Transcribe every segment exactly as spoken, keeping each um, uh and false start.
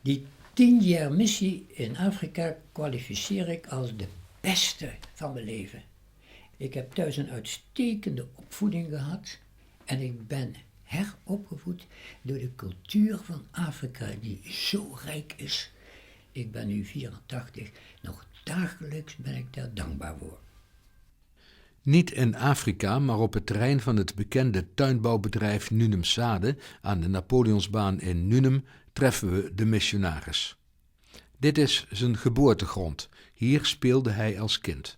Die tien jaar missie in Afrika kwalificeer ik als de beste van mijn leven. Ik heb thuis een uitstekende opvoeding gehad en ik ben heropgevoed door de cultuur van Afrika, die zo rijk is. Ik ben nu vierentachtig, nog dagelijks ben ik daar dankbaar voor. Niet in Afrika, maar op het terrein van het bekende tuinbouwbedrijf Nunum Sade aan de Napoleonsbaan in Nunum treffen we de missionaris. Dit is zijn geboortegrond. Hier speelde hij als kind.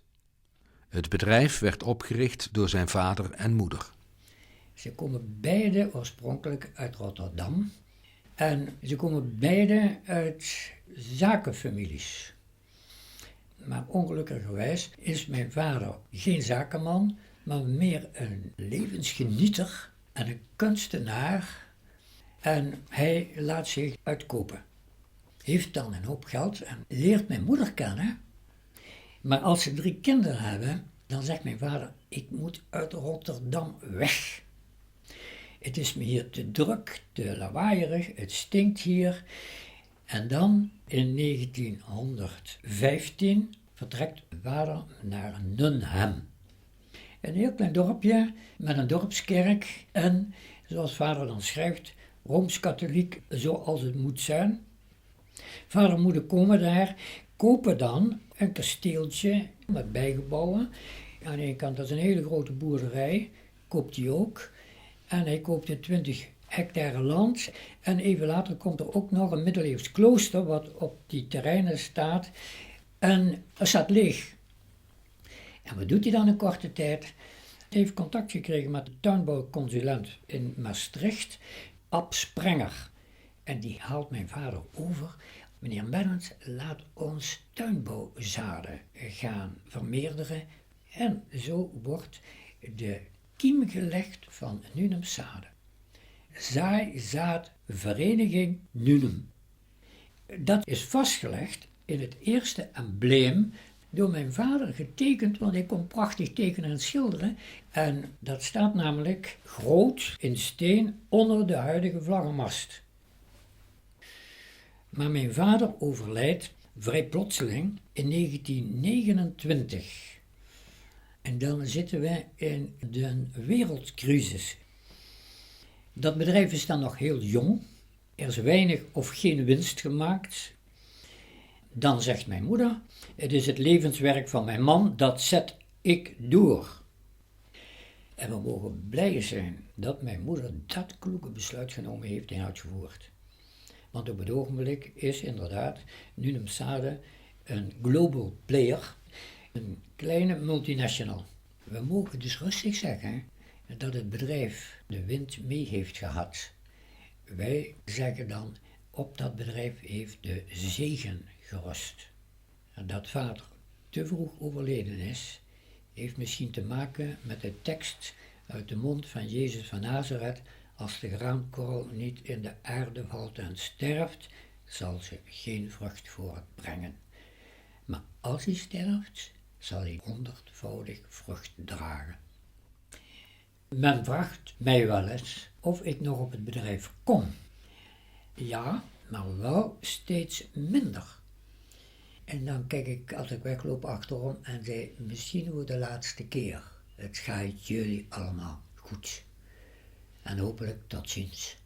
Het bedrijf werd opgericht door zijn vader en moeder. Ze komen beide oorspronkelijk uit Rotterdam. En ze komen beide uit zakenfamilies. Maar ongelukkigerwijs is mijn vader geen zakenman, maar meer een levensgenieter en een kunstenaar. En hij laat zich uitkopen. Heeft dan een hoop geld en leert mijn moeder kennen. Maar als ze drie kinderen hebben, dan zegt mijn vader: "Ik moet uit Rotterdam weg. Het is me hier te druk, te lawaaierig, het stinkt hier." En dan in negentienhonderdvijftien vertrekt vader naar Nunham. Een heel klein dorpje met een dorpskerk en, zoals vader dan schrijft, rooms-katholiek, zoals het moet zijn. Vader en moeder komen daar, kopen dan een kasteeltje met bijgebouwen. Aan de ene kant, dat is een hele grote boerderij, koopt hij ook. En hij koopt een twintig hectare land. En even later komt er ook nog een middeleeuws klooster wat op die terreinen staat. En dat staat leeg. En wat doet hij dan in korte tijd? Hij heeft contact gekregen met de tuinbouwconsulent in Maastricht, Ab Sprenger. En die haalt mijn vader over: "Meneer Merrens, laat ons tuinbouwzaden gaan vermeerderen." En zo wordt de kiem gelegd van Nunum Sade. Zaaizaadvereniging Nunum. Dat is vastgelegd in het eerste embleem, door mijn vader getekend, want hij kon prachtig tekenen en schilderen. En dat staat namelijk groot in steen onder de huidige vlaggenmast. Maar mijn vader overlijdt vrij plotseling in negentien negenentwintig. En dan zitten we in de wereldcrisis. Dat bedrijf is dan nog heel jong. Er is weinig of geen winst gemaakt. Dan zegt mijn moeder: "Het is het levenswerk van mijn man, dat zet ik door." En we mogen blij zijn dat mijn moeder dat kloeke besluit genomen heeft en uitgevoerd. Want op het ogenblik is inderdaad Nunum Sade een global player, een kleine multinational. We mogen dus rustig zeggen dat het bedrijf de wind mee heeft gehad. Wij zeggen dan: "Op dat bedrijf heeft de zegen gerust." En dat vader te vroeg overleden is, heeft misschien te maken met de tekst uit de mond van Jezus van Nazareth: "Als de graankorrel niet in de aarde valt en sterft, zal ze geen vrucht voortbrengen. Maar als hij sterft, zal hij honderdvoudig vrucht dragen." Men vraagt mij wel eens of ik nog op het bedrijf kom. Ja, maar wel steeds minder. En dan kijk ik, als ik wegloop, achterom en zei: "Misschien voor de laatste keer. Het gaat jullie allemaal goed. En hopelijk tot ziens."